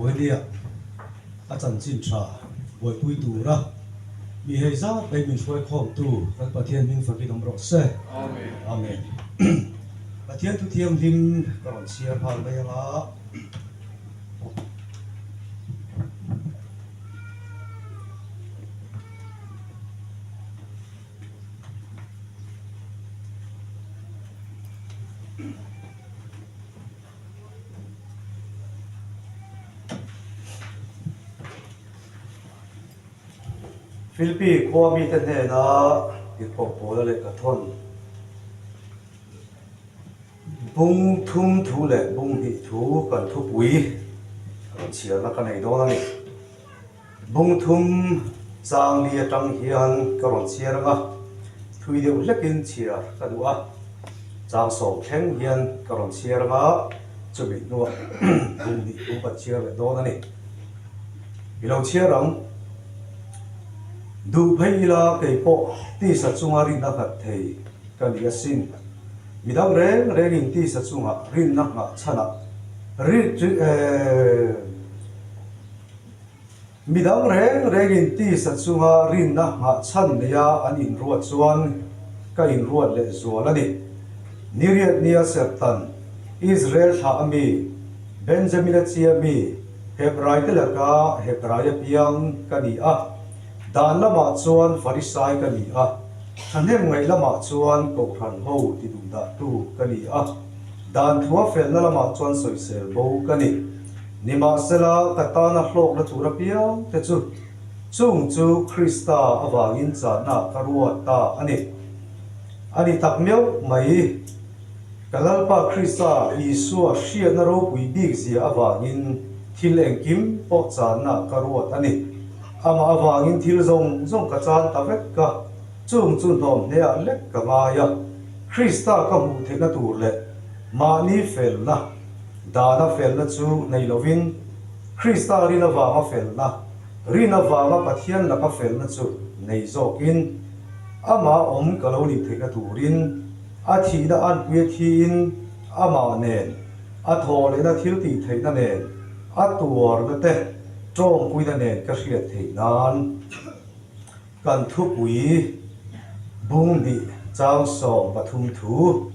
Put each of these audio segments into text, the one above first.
Vawinia a chanchin tha buaipui tura mi hei zat mai min hruai khawmtu kan Pathian hming fakin awm rawh se. Amen. Pathian thu thianghlim ka rawn chhiar nghal mai anga. Philippi khua mite hnena tirhkoh Paula lehkha thawn bung thum thu leh bung hnih thu kan thupui rawn chhiarna ka nei dawn a ni. Bung thum chang li atang hian ka rawn chhiar ang a, thui deuh hlekin chhiar ka duh a, chang sawm thleng hian ka rawn chhiar ang a, chumi hnuah bung hnih thu kan chhiar leh dawn a ni. I lo chhiar ang. Duh phei ila kei pawh tisa chunga rinna nghat thei ka ni asin. Midang reng rengin tisa chunga rinna nghah chhanah ri Midang reng rengin tisa chunga rinna nghah chhan neia an inruat chuan ka inruat leh zual a ni. Niriat nia Sertan, Israel thlah a mi, Benjamina chia mi, Hebraite laka Hebrai apiang ka ni a, dan lamah chuan Farisai ka ni a, thahnem ngaih lamah chuan Kohhran ho ti duhdahtu ka ni a, dan thua felna lamah chuan sawisel bo ka ni. Nimahsela, ka tana hlawkna tur apiang te chu chung chu Krista avangin channa ka ruat ta a ni. A ni tak meuh mai. Ka Lalpa Krista Isua hriatna ropui bik zia avangin thil engkim pawh channa ka ruat a ni. Amah avangin thil zawng zawng ka chan ta vek a, chung chu hnawm hneah lek ka ngai a. Krista ka hmuh theihna tur leh mahni felna, Dana felna chu nei lovin, Krista rin avanga felna, rin avanga Pathian laka felna chu nei zawkin, Amah awm ka lo nih theihna turin, a thihna anpuia thiin Amah nen, a thaw lehna thil tih theihna nen, a tuarna te tawngpuina nen ka hriat theih nan. Kan thupui bung hnih chang 13 thu,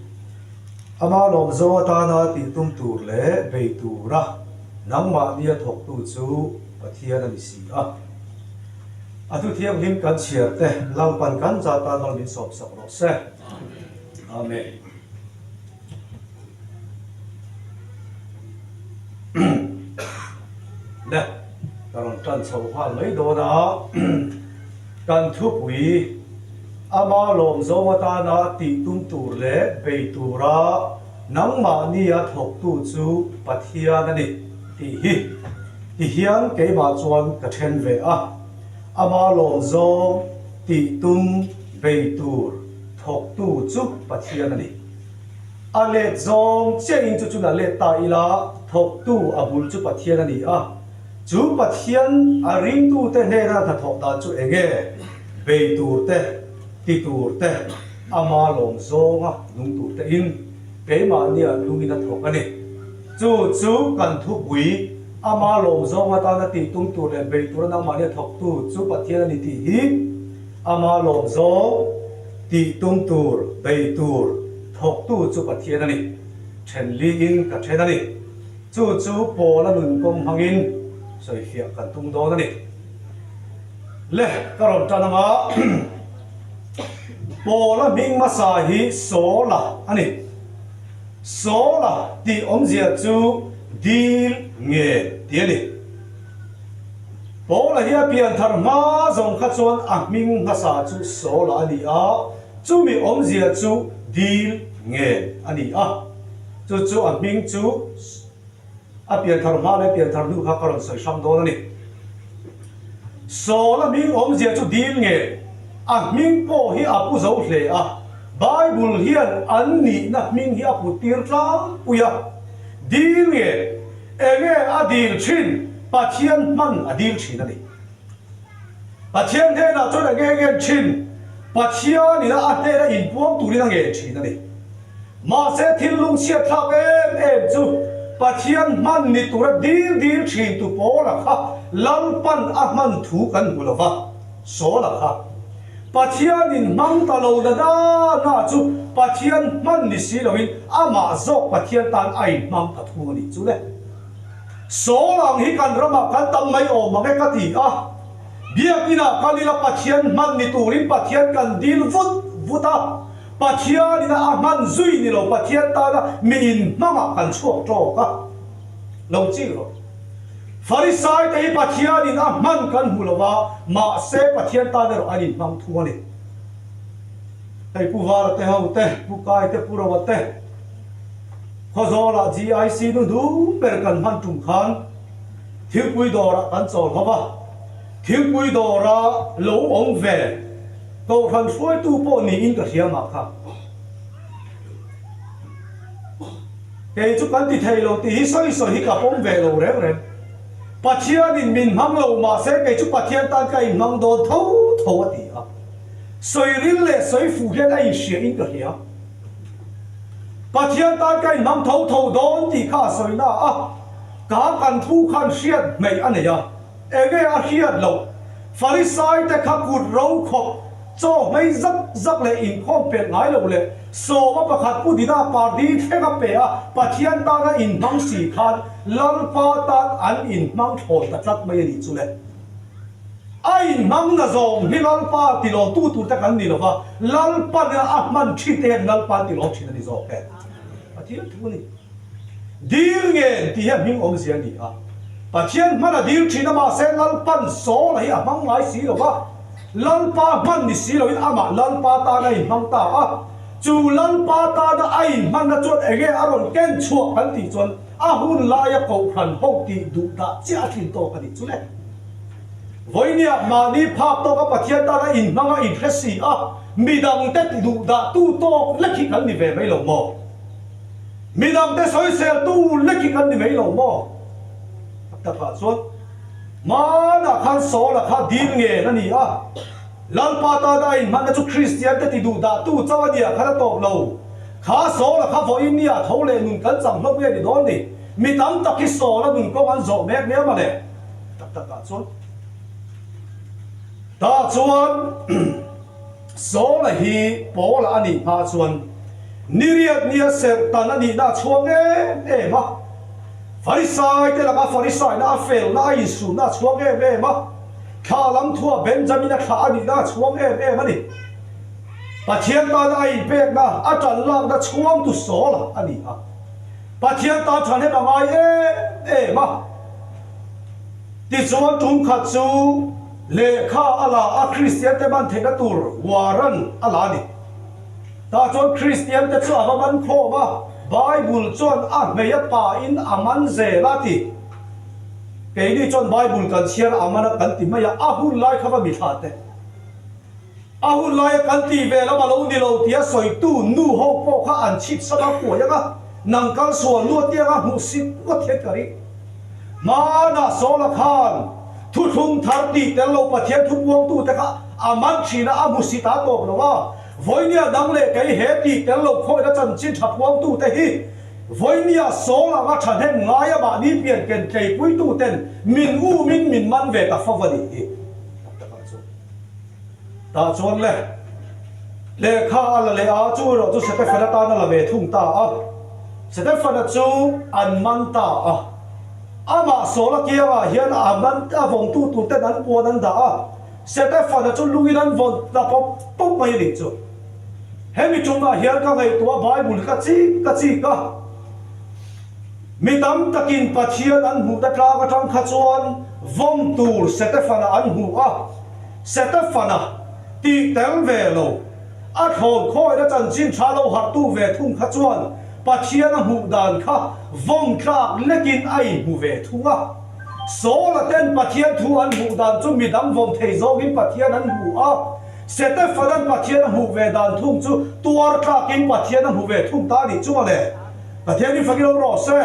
Ama lawm zawng atana tih tum tur leh bei tura nangmahnia thawktu chu Pathian a ni si a. A thu thianghlim kan chhiar te Lalpan kan za tan mal min sawmsak rawh se. Amen. Le, ka rawn tan chho nghal mai dawn a, kan thupui ama lawm zawng atana tih tum tur leh bei tura nangmahnia thawktu chu Pathian a ni tih hi tihian keimah chuan ka then ve a, ama lawm zawng tih tum bei tur thawktu chu Pathian a ni. A let zawng chiahin chu chun a let ta ila, thawktu a bul chu Pathian a ni a. Chu Pathian a ringtute hnena hnathawh dan chu eng nge? Bei tur te, ti tur te, ama lawm zawnga nung tur tein keimahnia lungin a thawk a ni. Chu chu kan thupui, ama lawm zawng atana tih tum tur leh bei tura nangmahnia thawktu chu Pathian a ni tih hi ama lawm zawng, Tih tum tur, bei tur, thawktu chu Pathian a ni. Then liin ka then a ni. Chu chu Paula nun kawng hmangin sawifiah kan tum dawn a ni. Le, ka rawn tan ang a, Paula hming hmasa hi Saula a ni. Saula tih awmzia chu dil nge tih a ni. Paula hi a pian thar hma zawng kha chuan a hming hmasa chu Saula a ni a, chumi awmzia chu dil ngen a ni a. Chu chu a hming chu a pian thar hma leh pian thar hnu kha ka rawn sawi hrang dawn a ni. Saula hming awmzia chu dil ngen, a hming pawh hi a pu zo hle a, Bible hian an nihna hming hi a put tir tlangpui a, dil ngen. Enge a dil thin? Pathian hman a dil thin a ni. Pathian hnenah chuan enge a ngen thin? Pathianin a hnena inpuang turin a ngen thin a ni. Mahse thil lungchhiat thlak em em chu. Pathian hman ni tura dil dil thin tu Paula kha Lalpan a hman thu kan hmu lo va, Sawla kha Pathianin hmang ta lo na na na chu Pathian hman ni si loin amah zawk Pathian tan a inhmang ta thung a nih chu le. Sawl ang hi kan ramah kan tam mai awm ang e ka ti a. Biakinah kal ila Pathian hman ni turin Pathian kan dil vut vut a. Pathianin a hman zui ni lo Pathian tana mi inhmangah kan chhuak tawk a. Lo chik rawh. Farisai te hi Pathianin a hman kan hmu lo va, mahse Pathian tan erawh an inhmang thung a ni. Hei Pu Vara te ho te, Pu Kai te, Pu Roa te, Khawzawlah GIC nu hnung ber kan hman tum khan thingpui dawrah kan chawl ho va, thingpui dawra lo awm ve Kohhran hruaitu pawh niin ka hria mah kha. Kei chu kan ti thei lo tih hi sawi sawi hi ka pawm ve lo reng reng. Pathianin min hmang lo mahse kei chu Pathian tan ka inhmang dawn tho tho a ti a. Sawi ril leh sawi fuh hian a inhria in ka hria. Pathian tan ka inhmang tho tho dawn tih kha a sawi na a, ka kan thu khan hriat hmeih a nei a. Enge a hriat loh? Farisai te kha kut ro khawp, chaw hmei zak zak leh inkhawm pelh ngai lo leh sawma pakhat Pu Dina party thleng a pe a, Pathian tana inhmang si khan Lalpa tan an inhmang thlawn ta tlat mai a nih chu le. A inhmang na zawng hi Lalpa tilawmtu tur te kan ni lo va, Lalpan a hman thin te hian Lalpa an tilawm thin a ni zawk e. Pathian thu a ni. Dil ngen tih hi a hming awmzia a ni a. Pathian hman a dil thin a mahse Lalpan Saula hi a hmang ngai si lo va, Lalpa hman ni si loin amah Lalpa tan a inhmang ta a. Chu Lalpa tana a inhmanna chuan enge a rawn ken chhuah kan tih chuan a hun laia Kohhran ho tih duh dah chiah a tlin tawk a nih chu le. Vawinia mahni phak tawka Pathian tana inhmang a inhre si a, midangte ti duh dah tu tawk lek hi kan ni ve mai lo maw? Midangte sawisel tu lek hi kan ni mai lo maw? A takah chuan hmanah khan Saula kha dil ngen a ni a, Lalpa tana a inhmanna chu Kristiante ti duh dah tu chauh a nia khan a tawp lo. Kha Saula kha vawiin nia tho leh nun kan chang hlawk nge ni dawn ni? Mi tam tak hi Saula nun kawng an zawh mek nia mawle. Tak takah chuan tah chuan Sawla hi Paula a nih hma chuan niriat nia serhtan a nihna a chhuang em em a. Farisai te laka Farisaina a felna a insunna a chhuang em em a. Thla lam thua Benjamina thla a nihna a chhuang em em a ni. Pathian tana a inpekna a tan lakna chhuangtu Sawla a ni a. Pathian tan thahnem a ngai em em a. Tichuan tum khat chu lehkha a la a, Kristian te man theihna tur warrant a la a ni. Tah chuan Kristian te chu a va man khawm a, Bible chuan a hmei a pa in a man zel a ti. Keini chuan Bible kan chhiar a man a kan ti mai a, a hun lai kha va mithla teh. A hun laia kan tih ve lam a lo ni lo tia sawitu nu ho pawh kha an chhip sam a kuai ang a, nang kal sual nu atianga hmuh sit ngawt hian ka ring. Hmanah Sawla khan thuthlung thar tih tel lo Pathian thu puangtute kha a man thin a, a hmu sit a tawp lo a. Vawinia nang leh kei he tih tel lo khawina chanchin tha puangtute hi vawinia Sawl anga thahnem ngaia mahni pian ken tleipuituten min umin min man ve ta fo va nih hi. Tah chuan le, lehkha a la leh a, chu erawh chu Setefana tan a la ve thung ta a. Setefana chu an man ta a. Amah Sawla kiangah hian a man a vawmtu tur ten an puan an dah a, Setefana chu lungin an vawn ta pawp pawp mai a nih chu. Hemi tumah hian ka ngaihtuah Bible hi ka chik ka chik a. Mi tam takin Pathian an hmuhna tlang atang kha chuan vawm tur Setefana an hmu a, Setefana tih tel ve lo, a thlawn khawina chanchin tha lo harhtu ve thung kha chuan Pathian a hmuh dan kha vawm tlak lekin a inhmu ve thung a. Saula ten Pathian thu an hmuh dan chu midang vawm thei zawngin Pathian an hmu a, Setefana'n Pathian a hmuh ve dan thung chu tuar tlakin Pathian a hmu ve thung ta nih chu mawle. Pathian hi fakilo rawh se.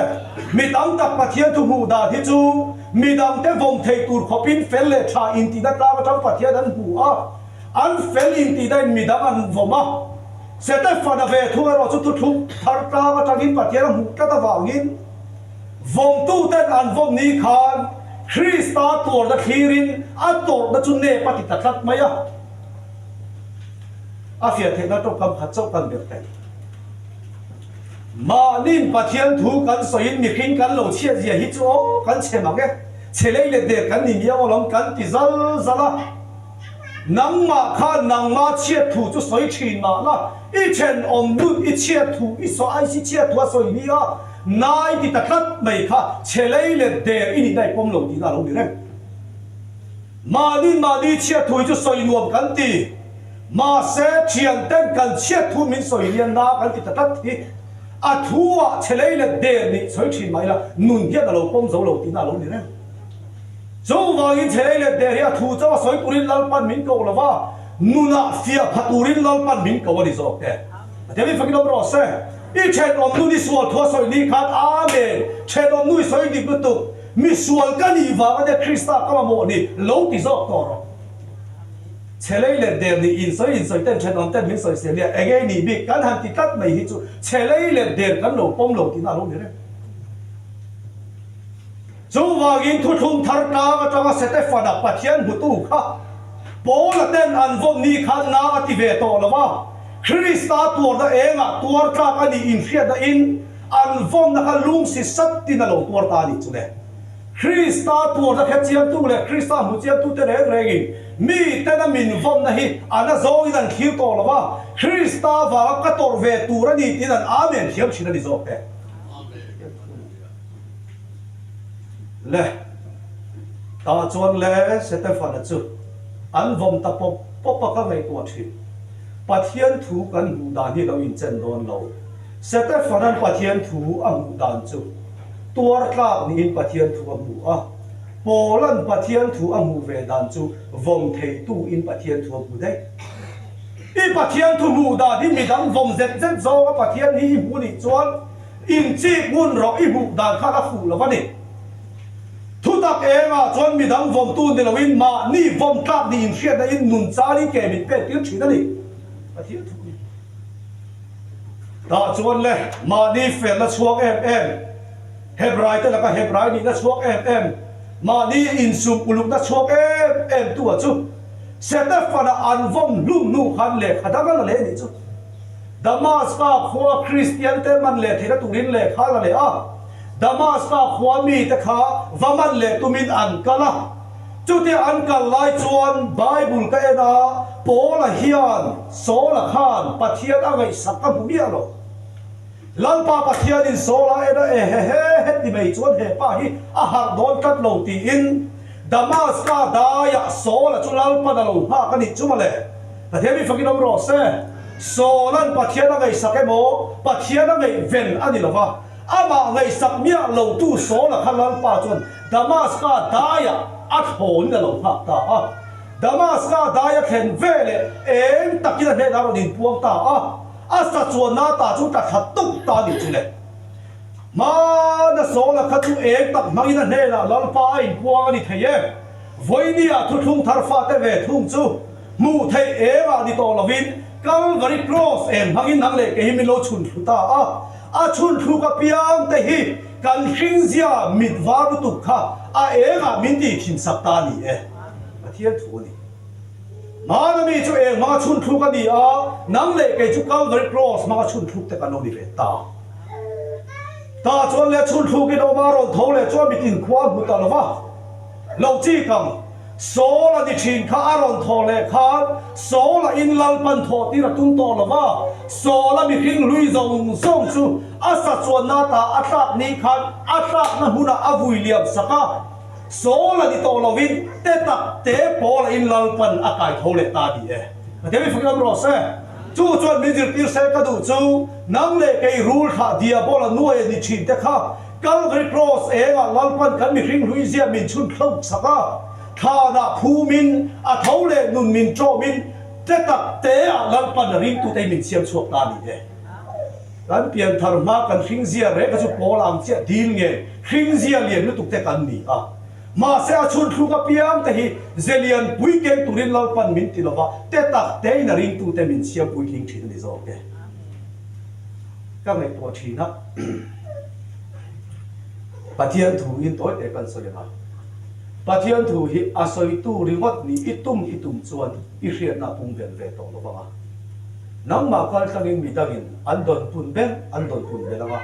Mi tam tak Pathian thu hmuh dan hi chu mi dangte vawm thei tur khawpin fel leh tha intihna tlang atang Pathian an hmu a, an fel intihna in mi dang an vawm a. Setefana ve thung erawh chu thuthlung thar tlang atangin Pathian a hmuh tlat avangin. Vawmtuten an vawm ni khan Krista tuarna thlirin a tawrhna chu nep a ti ta tlat mai a. A fiah theihna tawngkam khat chauh kan ber thei. Mahni'n Pathian thu kan sawiin mihring kan lo chhiat zia hi chu aw kan chhe mang e, chhe lei let der kan ni miau alawm kan ti zal zal a. Nangmah khan nangma chhiat thu chu sawi thin mah la, i thenawm nun i chhiat thu i sawi ai si chhiat thu a sawi ni a, nai ti ta tlat mai kha chhe lei let der i nihna i pawm lo tihna a lo ni reng. Mahni'n mahni chhiat thu hi chu sawi nuam kan ti. Mahse, thianten kan chhiat thu min sawi hian na kan ti ta tlat hi a thu ah chhe lei let der nih sawi thin mah ila nun hian a lo pawm zo lo tihna a lo ni reng. Chuvangin chhe lei let der hi a thu chauh a sawi turin Lalpan min ko lo va, nunah fiah pha turin Lalpan min ko a ni zawk e. Pathian fakin awm rawh se. I thenawm nun i sual thu a sawi ni khan Amen! Thenawm nu i sawi dik lutuk, mi sual ka nih vang ania Krista ka mamawh ni lo ti zawk tawh rawh. Chhe lei let der nih insawi insawi ten thenawm ten min sawi sel nia enge i nih bik kan han ti tlat mai hi chu chhe lei let der kan lo pawm lo tihna a lo ni reng. Chuvangin thuthlung thar tlang atanga Setefana Pathian hmutu kha Paula ten an vawm ni khan na a ti ve tawh lo va, Krista tuarna engah tuar tlak a nih inhriatna in an vawmna kha lungsi satin a lo tuar ta a nih chu le. Krista tuarna hre chiangtu leh Krista hmu chiangtute reng rengin mi tena min vawmna hi a na zawngin an thlir tawh lo va, Krista vanga ka tawrh ve tur a ni tiin an Amen thiam thin a ni zawk e. Le, tah chuan le Setefana chu an vawm ta pawp pawp a ka ngaihtuah thin. Pathian thu kan hmuh dan hi lo inchen dawn lo. Setefana'n Pathian thu a hmuh dan chu tuar tlak niin Pathian thu a hmu a, Paula'n Pathian thu a hmuh ve dan chu vawm theitu in Pathian thu a hmu daih. I Pathian thu hmuh dan hi midang vawm zet zet zawnga Pathian hi i hmu nih chuan inchik ngun rawh i hmuh dan khan a fuh lo a ni. Thutak engah chuan midang vawmtu ni loin mahni vawm tlak nih inhriatna in nun charin ke min pek tir thin a ni. Pathian thu hi. Tah chuan le, mahni felna chhuak em em, Hebrai te laka Hebrai nihna chhuak em em, mahni insum ulukna chhuak em em tu a chu Setefana an vawm hlum hnu khan lehkha dang a la leh nih chu. Damaska khua Kristian te man leh theihna turin lehkha a la leh a, Damaska khua mite kha va man leh tumin an kal a. Chutia an kal lai chuan Bible ka en a, Paula hian Saula khan Pathian a ngaihsak ka hmu miah lo. Lalpa Pathianin Saula en a ehehe heti mai chuan he pa hi a harh dawn tlat lo tiin Damaska daiah Saula chu Lalpan a lo nghak a nih chu mawle. Pathian mi fakin awm rawh se. Saula'n Pathian a ngaihsak emaw Pathian a ngaihven a ni lo va, amah ngaihsak miah lotu Saula kha Lalpa chuan Damaska daiah a thlawnin a lo nghak ta a. Damaska dai a thlen veleh eng takin a hnenah a rawn inpuang ta a, a sa chuanna ta chu tla thla tuk ta a nih chu le. Hmana Saula kha chu eng tak hmangin a hnenah Lalpa a inpuang a ni thei e. Vawinia thuthlung thar fate ve thung chu hmuh theih engah ni tawh lovin Kalvari Cross eng hmangin nang leh kei hi min lo chhun thlu ta a. A chhun thluk apiang te hi Kan hringzia mit var lutuk kha a engah min tih thin sak ta a ni e. Pathian thu a ni. Hmana mi chu eng hmanga chhun thluk a ni a, nang leh kei chu Calvary Cross hmanga chhun thluk te kan lo ni ve ta. Tah chuan leh chhun thlukin awm a rawn tho leh chuan mitin khua a hmu ta lo va, lo chik ang. Saul a ni thin kha a rawn thawh leh khan Saul a in Lalpan thawh tir a tum tawh lo va, Saul a mihring hlui zawng zawng chu a sa chuanna ta a tlak ni khan a tlakna hmunah a vui liam sak a, Saul a ni tawh lovin te tak te pawl a in Lalpan a kai tho leh ta a ni e. Pathian mi fakin awm rawh se. Chu chuan min zirtir se ka duh chu nang leh kei rul thlah diabola nuai a ni thin te kha Calvary Cross engah Lalpan kan mihring hlui zia min chhun thlauh chak a, thlanah phumin, a tho leh nun min ṭawmin, te tak teah Lalpan a ringtute hi min siam chhuak ta a ni e. Kan pianthar hma kan hring zia reng kha chu pawl ang chiah dil nge hring zia lian lutuk te kan ni a. Mahse a chhun thluk apiang te hi ze lian pui keng turin Lalpan min ti lova, te tak tein a ringtute min siam puitling ṭhin a ni zawk e. Ka ngaihtuah ṭhin a. Pathian thu in tawi te kan sawi ang a. Pathian thu hi a sawitu ringawt nih i tum i tum chuan i hriatna a pung belh ve tawh lo vang a. Nangmah kaltlangin midangin an dawn pun ber an dawn pun belh ang a.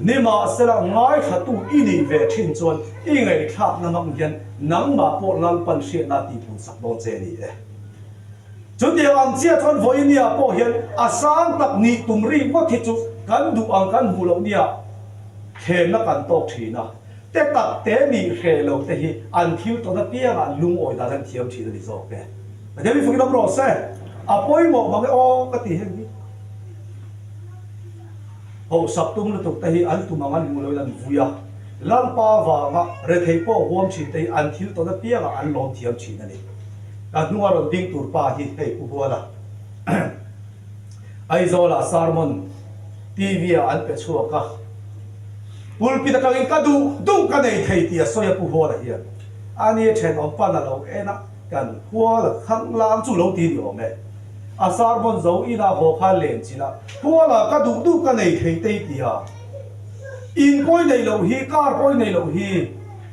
Nimahsela ngaithlatu i nih ve thin chuan i ngaihthlakna hmang hian nangmah pawh Lalpan hriatna a tihpun sak dawn che a ni e. Chutiang ang chiah chuan vawinia pawh hian a sang tak nih tum rik ngawt hi chu kan duh ang kan hmuh loh nia thlemna kan tawk thin a, te tak te nih hreh lo te hi an thil tawn apiangah lungawi dan an thiam thin a ni zawk e. Pathian mi fakin awm rawh se, a pawimawh mang e aw ka ti heng hi. Hauhsak tum lutuk te hi an tum ang an hmuh loin an vui a, Lalpa vanga rethei pawh huam thin te hi an thil tawn apiangah an lawm thiam thin a ni. Ka hnunga rawn ding tur pa hi hei Pu Huala Aizawlah sermon TV ah an pe chhuak a, pulpit atangin ka duh duh ka nei thei tih a sawi a Pu Huala hian a ni thenawm pan a lo en a, kan Huala khang lam chu lo ti ni awm e. A sermon zo inah haw kha len chilh a, Huala ka duh duh ka nei thei tei ti a, in pawi nei loh hi, car pawi nei loh hi,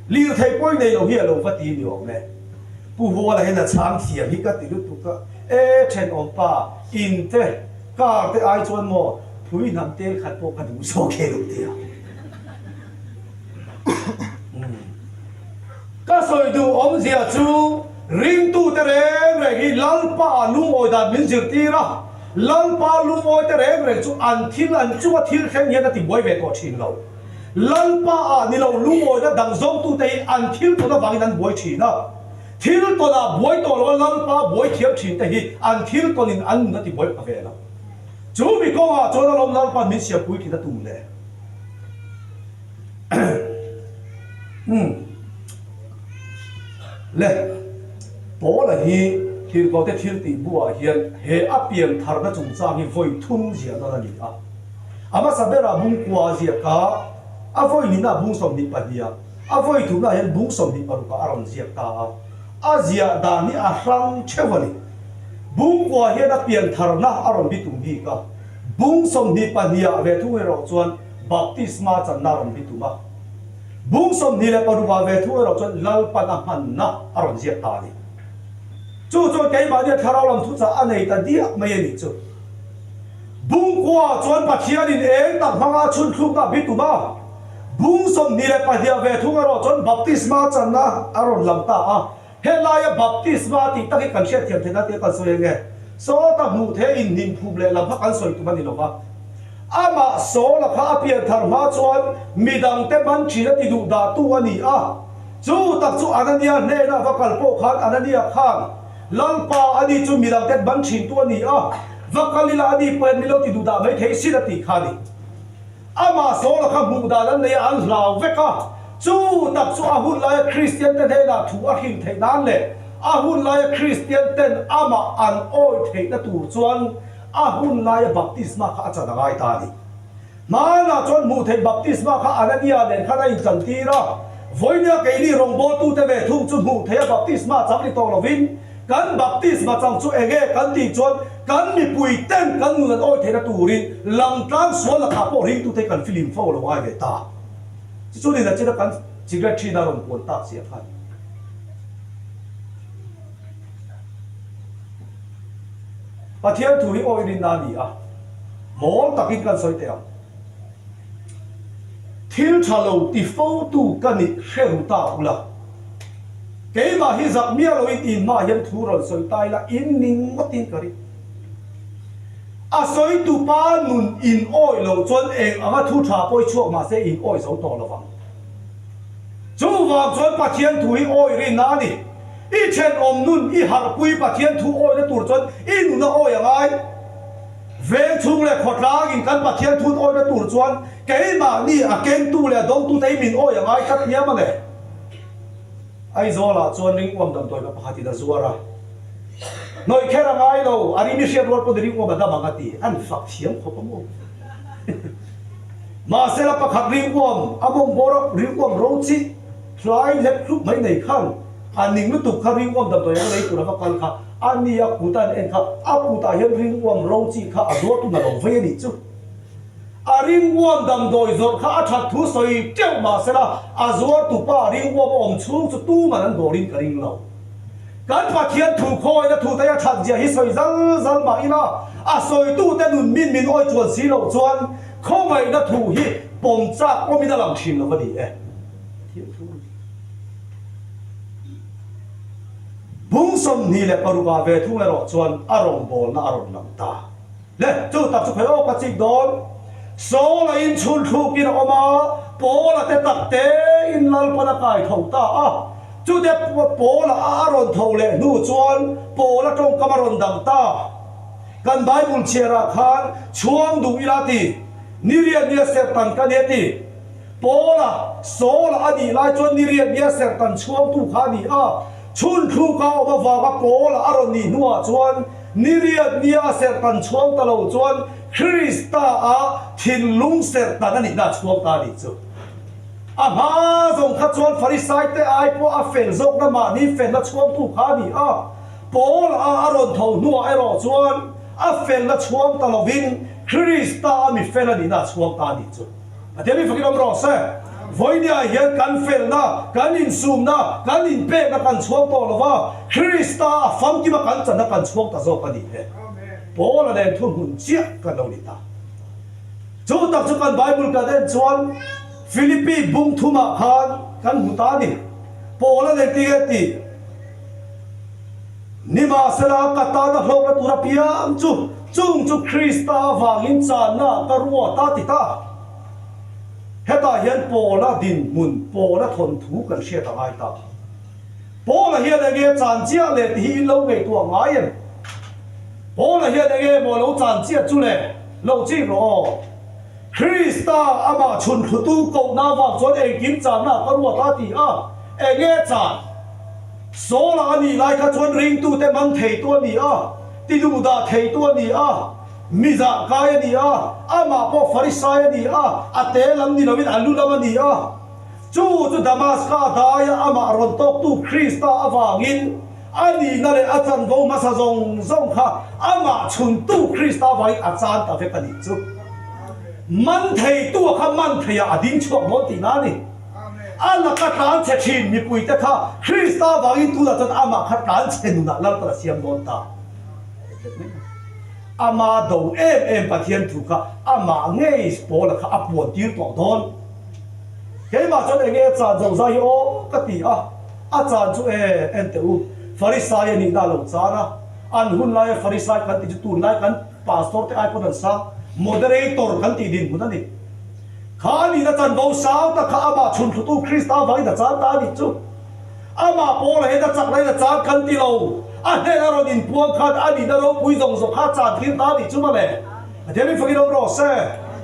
lirthei pawi nei loh hi a lo va ti ni awm e. Pu Huala hian a chhang thiam hi ka ti lutuk a, E thenawm pa, in te, car te ai chuan maw phui hnam tel khat pawh ka duh zawk he lo tia. Ka sawi duh awmzia chu ringtu te reng reng hi Lalpa ah lungawi dan min zirtir a, Lalpa lungawi te reng reng chu an thil an chunga thil thleng hian a ti buai ve tawh thin lo. Lalpa ah ni lo lungawina dang zawngtute hi an thil tawn avangin an buai thin a, thil tawnah buai tawh loa Lalpa buai thiam thin te hi an thil tawnin an nun a ti buai pha ve lo. Chu mi kawngah chuan alawm Lalpa'n min siam puitlin a tum le. Umm. Le. Paula hi Tirhkohte thiltih buah hian he a pian tharna chungchang hi vawi thum ziah nawn a ni a. A hmasa berah bung kua a ziak a, a vawi hnihna bung 22 ah, a vawi thumna hian bung 26 ah a rawn ziak ta a. A ziah dan hi a hrang theuh a ni. Bung kua hian a pian tharna a rawn bitum bik a, bung 22 ah ve thung erawh chuan baptisma channa a rawn bitum a. Bung 26 ah ve thung erawh chuan Lalpan a hmanna a rawn ziak ta a ni. Chu chuan keimahnia thlarau lam thuchah a nei ta diah mai a nih chu. Bungkua chuan Pathianin eng tak hmanga a chhun thlukna a bitum a, bung 22 ve thung erawh chuan baptisma channa a rawn lang ta a. Helaia baptisma tih tak hi kan hriatthiam theihna tia kan sawi enge? Sawta hmuh theih inhnim phum leh lam kha kan sawi tum a ni lo va. Amah Sawla kha a pian thar hma chuan midangte man thin a ti duh dahtu a ni a. Chu tak chu Anania hnena va kal pawh khan Anania khan Lalpa a ni chu midang te ban thin tu a ni a, va kal ila a ni pawhin min lo ti duh dah mai thei sin a tih kha a ni. Amah Saula kha hmuh dan an nei a, an hlau vek a, chu tak chu a hun laia Kristian te hnenah thu a hrilh theih nan leh a hun laia Kristian ten amah an awih theihna tur chuan a hun laia baptisma kha a chan a ngai ta a ni. Hmanah chuan hmuh theih baptisma kha Anania nen khan a inchantir a. Vawinia keini rawngbawltute ve thung chu hmuh theiha baptisma chang ni tawh lovin, kan baptisma chang chu enge kan tih chuan kan mipui ten kan nun an awih theihna turin langtlang sual lakah pawh ringtute hi kan filim fo lo ngai ve ta. Chu chu nina china kan cigarette ṭhin a rawn puan tak chiah khan. Pathian thu hi awih rinna a ni a, mawl takin kan sawi teh ang. Thil tha lo ti fotu ka nih hre ru ta ula, keimah hi zak miah loin in hmaah hian thu rawn sawi ta ila in ning ngawtin ka ring. A sawitu pa nun in awih loh chuan eng anga thu tha pawh i chhuak mahse in awih zo tawh lovang. Chuvang chuan Pathian thu hi awih rinna a ni. I thenawm nun i harhpui Pathian thu awihna tur chuan i nun a awih a ngai. Veng chhung leh khawtlangin kan Pathian thun awihna tur chuan keimahni a kengtu leh a dawngtute hi min awih a ngai tlat hniam a le. Aizawlah chuan ringuam damdawi pa pakhatin a zuar a, Hnawih kher a ngai lo, a rim i hriat rual pawn i ringuam a dam ang a ti. An fak thiam khawp a maw? Mahsela pakhat ringuam a mawng bawr a, ringuam ro chi hlai hlep hlup mai nei khan a ning lutuk kha ringuam damdawi anga lei tur a va kal kha a ni a kut a an en kha a kutah hian ringuam ro chi kha a zuar tun a lo vei a nih chu. A ringworm damdawi zawrh kha a that thu sawi teuh mah sela, a zuartupa ringworm a awm chhung chu tuman an dawrin ka ring lo. Kan Pathian thu khawina thu te a that zia hi sawi zal zal mah ila, a sawitute nun min min awi chuan si loh chuan khawngaihna thu hi pawm chak awmin a lang thin lo a ni e. Pathian thu a ni. Bung 26 ah ve thung erawh chuan a rawngbawlna a rawn lang ta. Le, chu tak chu khawi awk a chik dawn. Saul a inchhun thlukin a awm a, Paul a te tak tein Lalpan a kai tho ta a. Chute Paul a a rawn tho leh hnu chuan Paul a tawngkam a rawn dang ta. Kan Bible chhiarah khan chhuang duh ila ti, ni riat nia serhtan ka nia ti. Paul a, Saul a a nih lai chuan ni riat nia serhtan chhuangtu kha a ni a. Chhun thluka awm avanga Paul a a rawn nih hnuah chuan Ni riat nia a serhtan chhuang ta lo chuan Krista a thinlung serhtan a nihna a chhuang ta a nih chu. A hma zawng kha chuan Farisai te ai pawh a fel zawkna mahni felna chhuangtu kha a ni a. Paul a a rawn tho hnuah erawh chuan a felna chhuang ta lovin Krista a mi fel a nihna a chhuang ta a nih chu. Pathian mi fakin awm rawh se. Vawinia hian kan felna, kan insumna, kan inpekna kan chhuang tawh lo va, Krista a famkima kan channa kan chhuang ta zawk a ni e. Paula nen thuhmun chiah kan lo ni ta. Chu tak chu kan Bible kan en chuan Philippi bung thumah khan kan hmu ta a ni. Paula nen tinge tih? Nimahsela, ka tana hlawkna tur apiang chu chung chu Krista avangin channa ka ruat a ti ta. Hetah hian Paula dinhmun, Paula thawnthu kan hriat a ngai ta. Paula hian enge chan chiah leh tih hi in lo ngaihtuah ngai em? Paula hian enge maw lo chan chiah chu le? Lo chik rawh aw. Krista amah chhun thlutu kohna avang chuan engkim channa ka ruat a ti a, enge chan? Saula a nih lai kha chuan ringtute man theitu a ni a, tiduhdah theitu a ni a, mizah kai a ni a, amah pawh Farisai a ni a, a te lam ni loin a lu lam a ni a. Chu chu Damaska daia amah rawn tawktu Krista avangin a nihna leh a chanvo hmasa zawng zawng kha amah chhuntu Krista avangin a chan ta vek a nih chu. Man theitu kha man theiah a ding chhuak dawn tihna a ni. A laka tlan chhe thin mipuite kha Krista vangin tunah chuan amah kha tlan chhe nunah Lalpan a siam dawn ta. Ama do em em Pathian thu kha amah ngei Paula kha a puan tir tawh dawn. Keimah chuan enge a chan zo zai hi aw ka ti a, a chan chu e en teh u, Farisai a nihna a lo chan a, an hun laia Farisai kan tih chu tunlai kan Pastor te ai pawn an sang, Moderator kan tih dinhmun a ni. Kha a nihna chanvo sang tak kha amah chhunthlutu Krista avangin a chan ta a nih chu. Amah Paula hian a chak lain a chan kan ti lo. A hnena rawn inpuang khan a nihna ropui zawng zawng kha a chan tir ta a nih chu mawle. Pathian in fakin awm rawh se.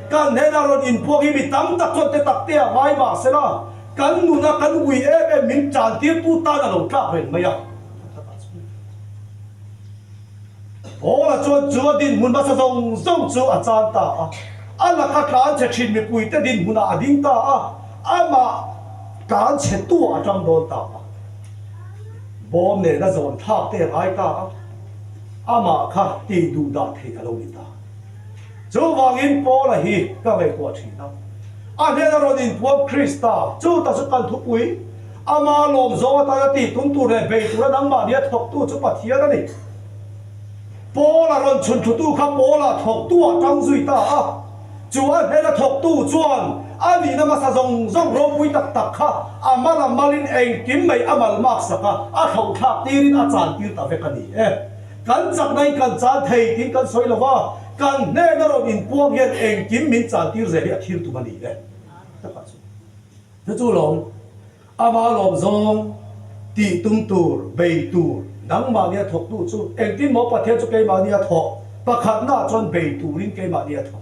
Kan hnena rawn inpuang hi mi tam tak chuan te tak te a ngai mah sela, kan nuna kan ui em em min chan tirtu tan a lo tlak reng mai a. Paula chuan chu a dinhmun hmasa zawng zawng chu a chan ta a, a laka tlan chhe thin mipuite dinhmunah a ding ta a, amah tlan chhe tuah a tang dawn ta a. Bawm nena zawn thlak te a ngai ta a, amah kha tih duh dah theih a lo ni ta. Chuvangin Paula hi ka ngaihtuah thin a, a hnena rawn inpuam Krista, chu ta chu kan thupui, ama lawm zawng atana tih tum tur leh bei tura nangmahnia thawktu chu Pathian a ni. Paula rawn chhun thutu kha Paula thawktu ah tang zui ta a, chu a hnena thawktu chuan a nihna hmasa zawng zawng ropui tak tak kha a mal a malin engkim mai a mal mak sak a, a thlauh thlak tirin a chan tir ta vek a ni e. Kan chakna in kan chan thei tiin kan sawi lo va, kan hnena rawn inpuang hian engkim min chan tir zel hi a thil tum a ni e. Takah chu. Chu chu lawm. Ama lawm zawng tih tum tur, bei tur, nangmahni a thawktu chu engtin maw Pathian chu keimahni a thawk? Pakhatnaah chuan bei turin keimahni a thawk.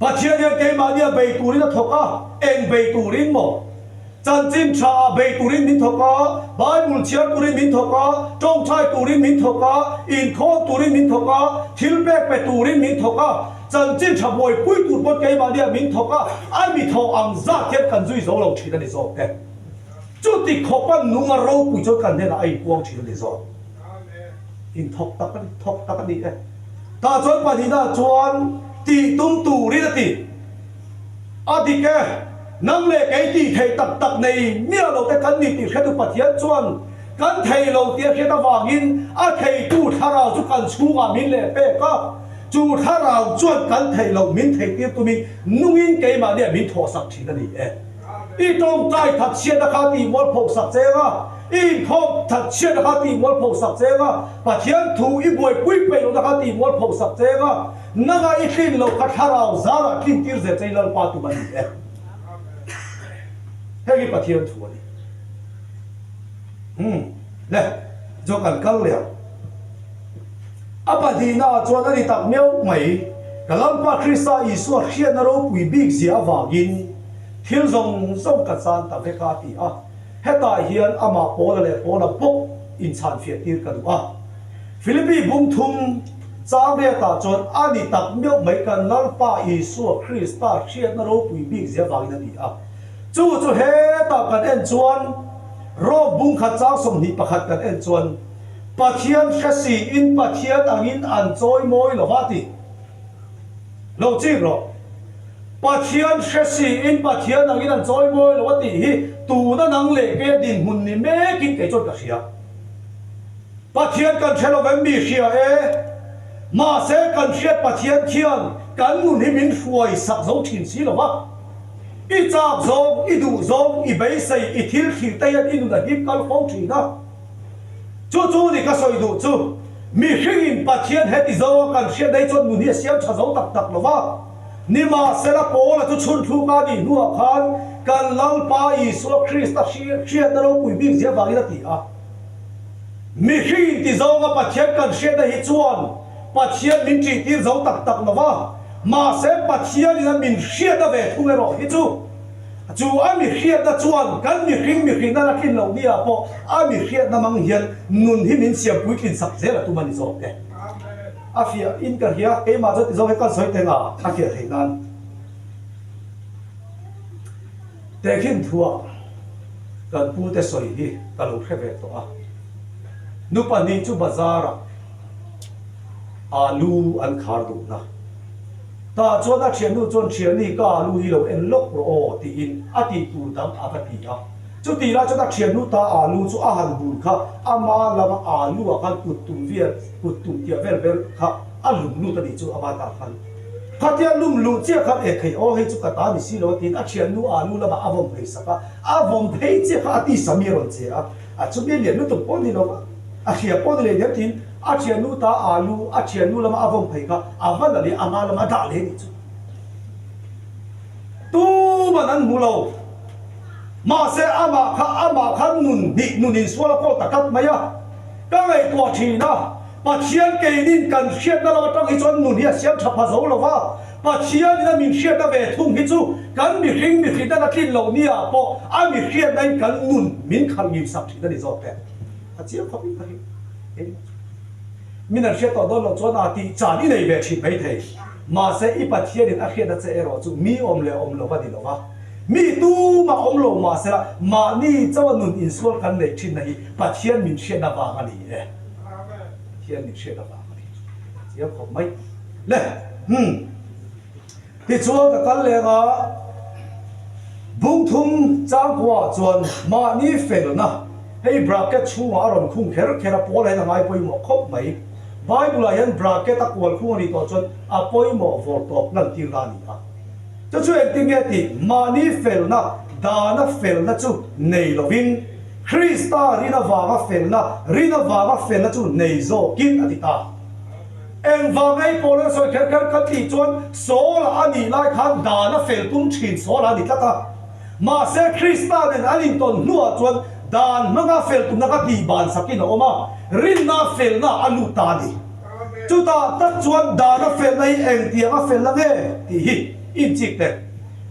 Pathian hian keimahni a bei turin a thawk a, eng bei turin maw? Chanchin tha ah bei turin min thawk a, Bible chhiar turin min thawk a, tawngtai turin min thawk a, inkhawm turin min thawk a, thil pek pe turin min thawk a, chanchin tha buaipui tur pawn keimahni ah min thawk a, a mi thawh ang zat hian kan zui zo lo thin a ni zawk e. Chuti khawpa nung a ropui chuan kan hnenah a inpuang thin a ni zawk. Inthawk tak a ni, thawk tak a ni e. Tah chuan pahnihna chuan. Tih tum turin a ti. A dik e, nang leh kei tih theih tak tak nei miah lo te kan ni tih hretu Pathian chuan kan thei lo tih a hriat avangin a theitu thlarau chu kan chhungah min leh pek a, chu thlarau chuan kan theih loh min theihtir tumin nungin keimahniah min thawhsak thin a ni e. I tawngtai that chhiatna kha tih mualpho sak cheng a, i inkhawm that chhiatna kha tih mualpho sak cheng a, Pathian thu i buaipui peih lohna kha tih mualpho sak cheng a, nanga i tlin loh kha thlarau zarah tlin tir zel chei Lalpa tum a ni e. Heng hi Pathian thu a ni. Umm, le, chuan kan kal leh ang. A pahnihnaah chuan a ni tak miau mai, ka Lalpa Krista Isua hriatna ropui bik zia avangin thil zawng zawng ka chan ta vek a ti a. Hetah hian amah Paula leh Paula bawk inchhanfiah tir ka duh a. Philippi bung thum chang riatah chuan a ni tak miau mai kan Lalpa Isua Krista hriatna ropui bik zia avangin a ti a. Chu chu hetah kan en chuan Rom bung khat chang 21 kan en chuan, Pathian hre siin Pathian angin an chawi mawi lo va ti lo chik rawh. Pathian hre siin Pathian angin an chawi mawi lo a tih hi tuna nang leh keia dinhmun ni mekin kei chuan ka hria. Pathian kan hre lo vem mi hria e. Mahse kan hriat Pathian khian kan nun hi min hruai sak zo thin si lo va. I chak zawng, i duh zawng, i beisei, i thil thlir te hian i nun a hip kal fo thin a. Chu chu ni ka sawi duh chu, mihringin Pathian heti zawnga kan hriat daih chuan nun hi a siam tha zo tak tak lo va. Nimahsela Paula chu chhun thluk a nih hnuah khan kan Lalpa Isua Krista hriatna ropui bik zia vangin a ti a. Mihringin ti zawnga Pathian kan hriatna hi chuan Pathian min ṭihtir zo tak tak lo va, mahse Pathianin a min hriatna ve thung erawh hi chu Chu a mi hriatna chuan kan mihring mihrinna la tlin loh nia pawh a mi hriatna mang hian nun hi min siam puitlin sak zel a tum a ni zawk e. A fiah in ka hria, keimah chuan ti zawk hi kan sawi teng a, a fiah theih nan. Tehkhin thuah kan pute sawi hi ka lo hre ve tawh a. Nu pahnih chu bazar-ah alu an khar duhna. Tah chuan a thiannu chuan Thiani ka alu hi lo en lawk rawh aw tiin a tih tur dang a va ti a. Chutih lai chuan a thiannu ta alu chu a han bun kha ama lama alu ah khan kut tum vial kut tum tiah vel vel kha a lum lut a nih chu ama tah khan. Khatia lum luh chiah khan e thei aw hei chu ka ta ni si lo a tiin a thiannu alu lamah a vawm phei sak a, a vawm phei chiah kha a tisa mi a rawn che a, a chumi a lian lutuk pawh ni lo va. A hria pawh ni leh diam tiin a thiannu ta alu a thiannu lama a vawm phei kha a va la leh a hma lama a dah leh nih chu tuman an hmu lo. Mahse amah kha amah kha nun hnih nun insual a kawl ta tlat mai a. Ka ngaihtuah thin a, Pathian keinin kan hriatna lam atang hi chuan nun hi a siam tha pha zo lo va, Pathianin a min hriatna ve thung hi chu kan mihring mihrinna la tlin loh nia pawh a mi hriatnain kan nun min khalh ngim sak thin a ni zawk e. A chiang khawp in ka hria. Engmah chu min an hriat tawh dawn loh chuan a tih chan i nei ve thin mai thei. Mahse i Pathianin a hriatna che erawh chu mi awm leh awm lo a ni lo va. Mi tumah awm lo mahsela mahni chauha nun insual kan neih thinna hi Pathian min hriatna vang a ni e. Pathian min hriatna vang a ni. Chiang khawp mai. Le. Hmm. Tichuan ka kal leng a, Bungthum changkua chuan mahni felna, hei bracket chhungah a rawn khung kher kher a, Paula hian a ngai pawimawh khawp mai. Bible-ah hian bracket a kual khung a nih tawh chuan a pawimawh vawr tawp lantir na a ni a. Chu chu engtin nge tih? Mahni felna, dana felna chu nei lovin, Krista rin avanga felna, rin avanga felna chu nei zawkin a ti ta. Engvang ei pawh lo sawi kher kher kan tih chuan Saula a nih lai khan dan a fel tum thin Saula a ni tlat a. Mahse Krista nen an intawn hnuah chuan dan hmanga fel tumna kha tih ban sakin a awm a, rinna felna a lut ta a ni. Chutah tak chuan dan a felna hi engtiang a felna nge tih hi inchik teh.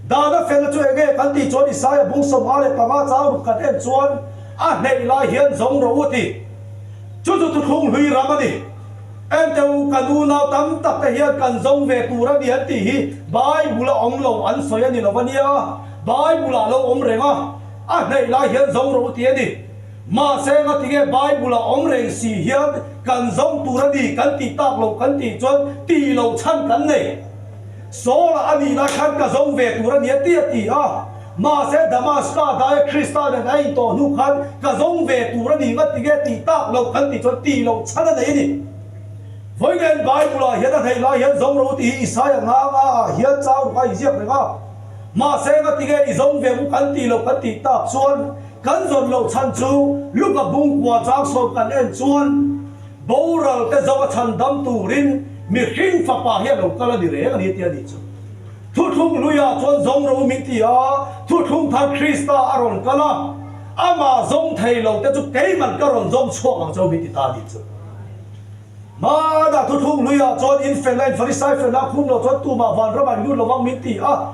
Dan a felna chu enge kan tih chuan Isaia bung 55 chang ruk kan en chuan a hneih lai hian zawng rawh u ti. Chu chu thuthlung hlui ram a ni. Enteh u, kan unau tam tak te hian kan zawng ve tur a ni an tih hi Bible a awm lo an sawi a ni lo a nia. Bible ah lo awm reng a, a hneih lai hian zawng rawh u ti a ni. Mahse ngatinge Bible ah awm reng si hian kan zawng tur a ni kan tih tak loh kan tih chuan tih loh chhan kan nei. Saul-a a nih lai khan ka zawng ve tur a ni a ti a ti a. Mahse Damaska daia Krista nen a intawh hnu khan ka zawng ve tur a ni nga ti nge tih tak loh kan tih chuan tih loh chhan a nei a ni. Vawiin Bible-ah hian a hneih lai hian zawng ro tih hi Isaia nga nga ah hian chau ruk a inziak reng a. Mahse nga ti nge i zawng ve u kan tih loh kan tih tak chuan kan zawn loh chhan chu Luka bungkua chang sawm kan en chuan boral te zawng a chhan dam turin mihring fapa hi a lo kal a ni reng a ni tia nih chu. Thuthlung hluiah chuan zawng ro min ti a, thuthlung thar Krista a rawn kal a, amah zawng thei lo te chu keiman ka rawn zawng chhuak ang cheu min ti ta a nih chu. Hmanah thuthlung hluiah chuan in fel a, in Farisai fel a, khum lo chuan tumah vanramah in lut lovang min ti a.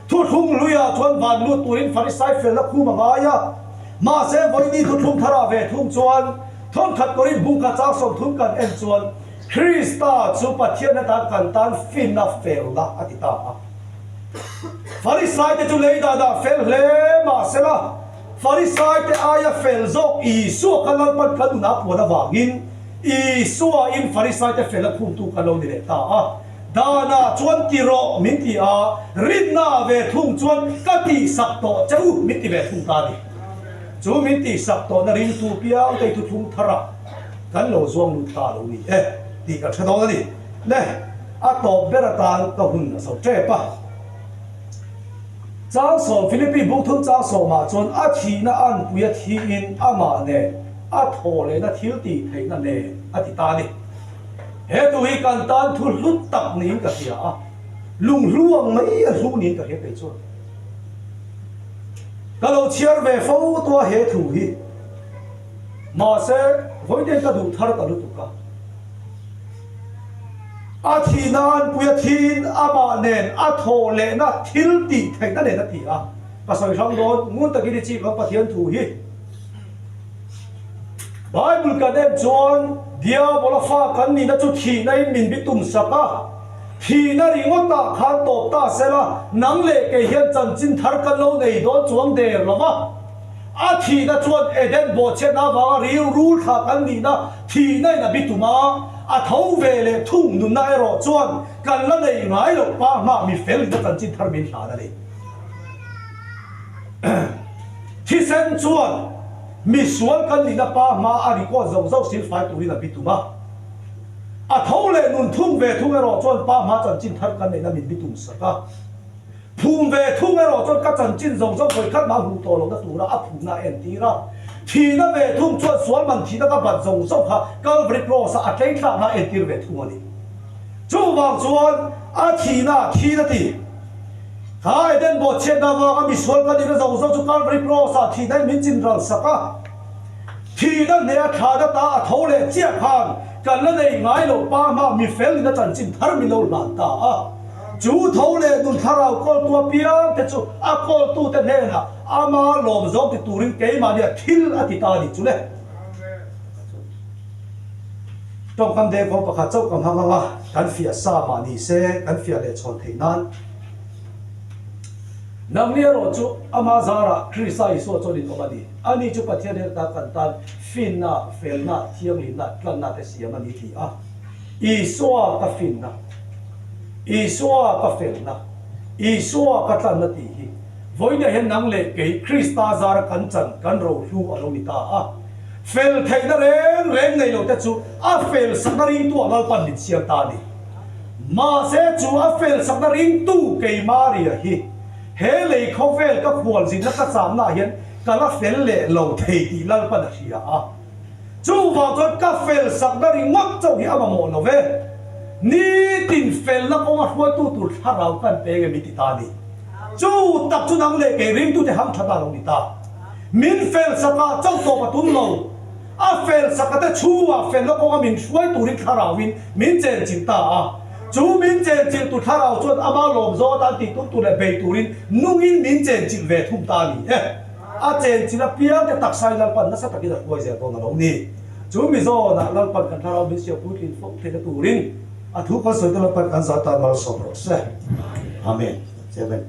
Thuthlung hluiah chuan van lut turin Farisai felna khum a ngai a. Mahse vawiini thuthlung tharah ve thung chuan thawnkhat Korinth bungkhat chang 30 kan en chuan Krista chu Pathian atan kan tan finna felna a ti ta a. Farisaite chu lei dah dah fel hle mahsela Farisai te aia fel zawk Isua kha Lalpan kan nunah puan avangin Isua in Farisai te fel a khumtu kan lo ni leh ta a. Danah chuan ti rawh min ti a, rinna ve thung chuan ka tihsak tawh che u min ti ve thung ta a ni. Chu min tihsak tawhna ringtu piang te thuthlung thar ah kan lo zuang lut ta lo ni e tih kan hre dawn a ni. Le, a tawp ber atan ka hun a zo tep a. Chang sawm, Philippi buk thum chang sawmah chuan a thihna anpui a thiin amah nen a thawh lehna thil tih theihna nen a ti ta a ni. He thu hi kan tan thu hlu tak niin ka hria a, lunghlu ang mai a hlu niin ka hria kei chuan. Ka lo chhiar ve fo tawh a he thu hi, mahse vawiin ka duh thar ta lutuk a. A thihna anpui a thiin amah nen a thawh lehna thil tih theihna nen a ti a. Ka sawi hrang dawn, ngun takin i chip ang Pathian thu hi. Bible kan en chuan Diabola fa kan nihna chu thihna in min bi tum sak a. Thihna ringawtah khan tawp ta sela nang leh kei hian chanchin thar kan lo nei dawn chuang der lo va. A thihna chuan Eden bawhchhiatna avanga rilru thla kan nihna thihna in a bitum a, a tho ve leh thung nunna erawh chuan kan la nei ngai loh pa hma mi fel in a chanchin thar min hlan a ni. Thisen chuan misual kan nihna pa hma a record zo zo silfai turin a bitum a, a tho leh nun thung ve thung erawh chuan pa hma chanchin thar kan neihna min bitum sak a. Phum ve thung erawh chuan ka chanchin zawng zawng vawi khat mah hmuh tawh lohna tura a phumna a entir a. Thihna ve thung chuan sual man thihna ka bat zawng zawng kha Calvary Cross-a a tlei tlakna a entir ve thung a ni. Chuvang chuan a thihna a thi na ti. Kha Eden bawhchhiatna avanga misual ka nihna zawng zawng chu Calvary Cross-ah thihna in min chinral sak a. Thihna hneh a thlahna ta a tho leh chiah khan kan la nei ngai loh pa hma mi fel nihna chanchin thar min lo hlan ta a. Chu tho leh nun thlarau kawltu apiang te chu a kawltute hnenah ama lawm zawng ti turin keimahnia thil a ti ta a nih chu le. Tawngkam dengkhawm pakhat chauh ka hmang ang a, kan fiah sa mah ni se kan fiah leh chhawn theih nan. Nangni erawh chu ama zarah Krista Isua chuan in awm a ni. Ani chu Pathian hel ta kan tan finna, felna, thianghlimna, tlanna te siam a ni ti a. Isua ka finna. Isua ka felna, Isua ka tlanna tih hi vawiinah hian nang leh kei Krista zara kan chan kan rohlu a lo ni ta a. Fel theihna reng reng nei lo te chu a fel sakna ringtu ah Lalpan min siam ta a ni. Mahse chu a fel sakna ringtu kei Maria hi he lei khawvel ka khualzinna ka chamna ah hian ka la fel leh lo thei tih Lalpan a hria a. Chuvang chuan ka fel sakna ringawt chauh hi a mamawh lo ve. Nitin felna kawnga hruaitu tur thlarau kan peng em i ti ta a ni. Chu tak chu nang leh kei ringtute ham tha ta lo ni ta. Min fel sakah chauh tawp a tum lo. A fel sakate chhungah felna kawnga min hruai turin thlarauin min chenchilh ta a. Chu min chenchilhtu thlarau chuan ama lawm zawng atan tih tum tur leh bei turin nungin min chenchilh ve thum ta a ni e. A chenchilh apiang te taksa in Lalpan nasa takin a hruai zel dawn a lo ni. Chu mi zawnah Lalpan kan thlarau min siam puitlin fo theihna turin a thu kan sawi te Lalpan kan zah tan malsawm rawh se. Amen. Chairman.